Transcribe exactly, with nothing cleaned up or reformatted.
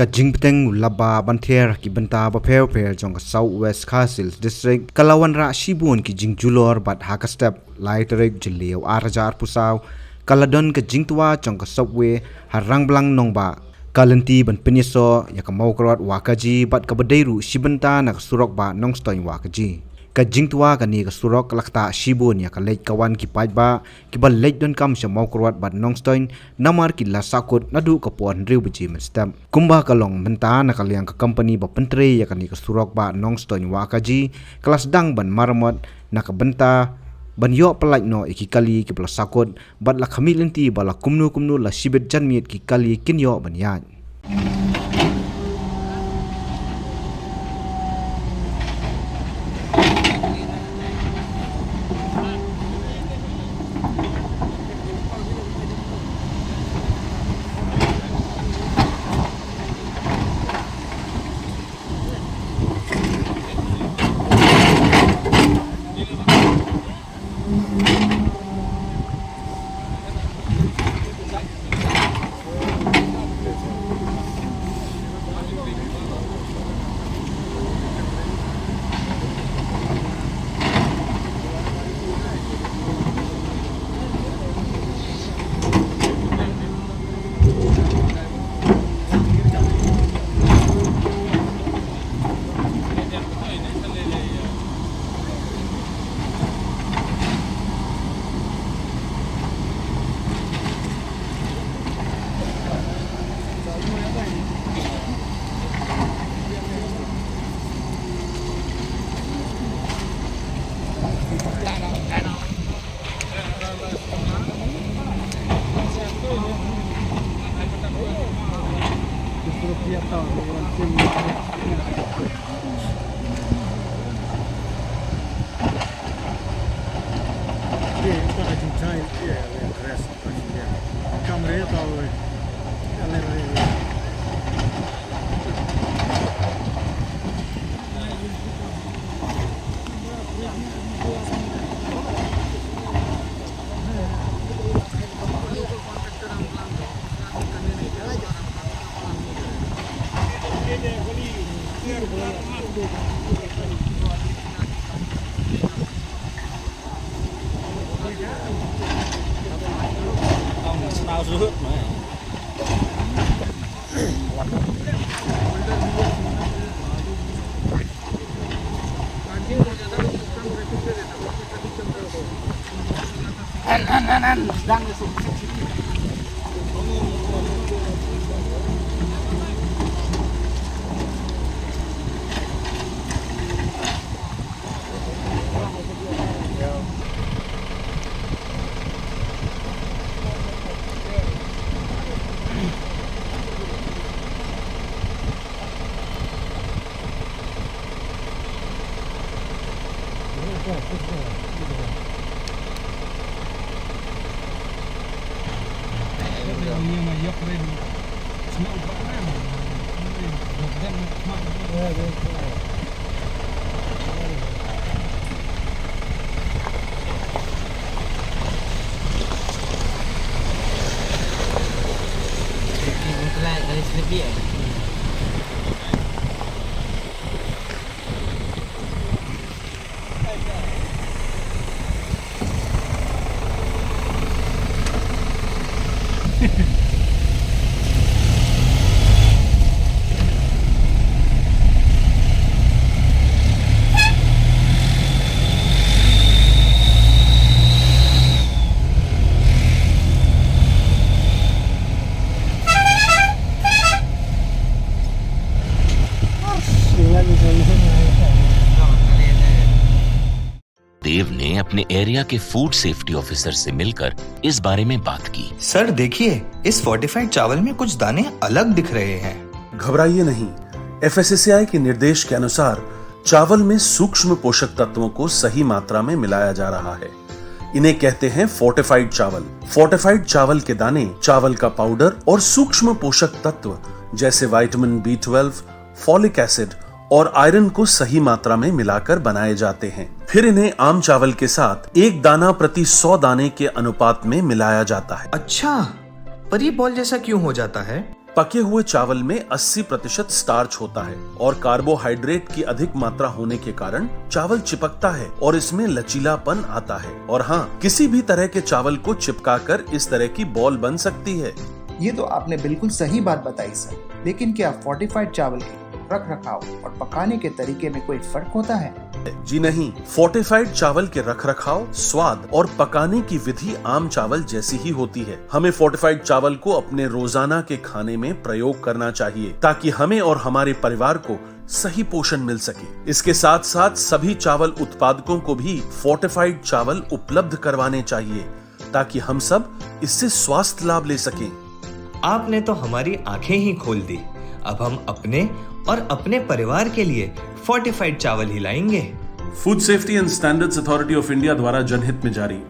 Ka jingbteng u laba ban ther ki bynta bapher bapher jong ka South West Khasi Hills District ka la wanrah shibun ki jingjulor bad ha ka step lai tarik Jylliew ar hajar arphew saw ka la don ka jingtwa jong ka subway ha Rangblang Nongbah. Ka lynti ban pynïasoh ïa ka Mawkyrwat Wahkaji bad kaba dei ruh shi bynta na ka surok bah Nongstoiñ Wahkaji. Ka jingtwa kane ka surok ka la ktah shibun ïa ka leit ka wan ki paidbah kiba leit donkam sha Mawkyrwat bad Nongstoiñ namar ki la sahkut naduh ka por hynriew baje mynstep. Kumba ka long mynta na ka liang ka company ba pyntrei ïa kane ka surok bah Nongstoiñ Wahkaji ka la sdang ban maramot na ka bynta ban ïoh pyllait noh ïa ki kali kiba la sahkut bad la khmih lynti ba la kumno kumno la shibit janmiet ki kali kin ïoh ban ïaid. देव ने अपने एरिया के food safety officer से मिलकर इस बारे में बात की। सर, देखिए, इस फोर्टिफाइड चावल में कुछ दाने अलग दिख रहे हैं। घबराइए नहीं, एफएसएसएआई के निर्देश के अनुसार चावल में सूक्ष्म पोषक तत्वों को सही मात्रा में मिलाया जा रहा है। इन्हें कहते हैं फोर्टिफाइड चावल। फोर्टिफाइड चावल के दाने चावल का पाउडर और सूक्ष्म पोषक तत्व जैसे vitamin B twelve, folic acid और आयरन को सही मात्रा में मिलाकर बनाए जाते हैं। फिर इन्हें आम चावल के साथ एक दाना प्रति सौ दाने के अनुपात में मिलाया जाता है। अच्छा, पर ये बॉल जैसा क्यों हो जाता है? पके हुए चावल में अस्सी प्रतिशत स्टार्च होता है और कार्बोहाइड्रेट की अधिक मात्रा होने के कारण चावल चिपकता है और इसमें लचीलापन आता है। और हाँ, किसी भी तरह के चावल को चिपकाकर इस तरह की बॉल बन सकती है। ये तो आपने बिल्कुल सही बात बताई सर, लेकिन क्या फोर्टिफाइड चावल के रख रखाव और पकाने के तरीके में कोई फर्क होता है? जी नहीं, फोर्टिफाइड चावल के रखरखाव, स्वाद और पकाने की विधि आम चावल जैसी ही होती है। हमें फोर्टिफाइड चावल को अपने रोजाना के खाने में प्रयोग करना चाहिए, ताकि हमें और हमारे परिवार को सही पोषण मिल सके। इसके साथ साथ सभी चावल उत्पादकों को भी फोर्टिफाइड चावल उपलब्ध करवाने चाहिए, ताकि हम सब इससे स्वास्थ्य लाभ ले सकें। आपने तो हमारी आंखें ही खोल दी। अब हम अपने और अपने परिवार के लिए फोर्टिफाइड चावल ही लाएंगे। Food Safety and Standards Authority of India द्वारा जनहित में जारी।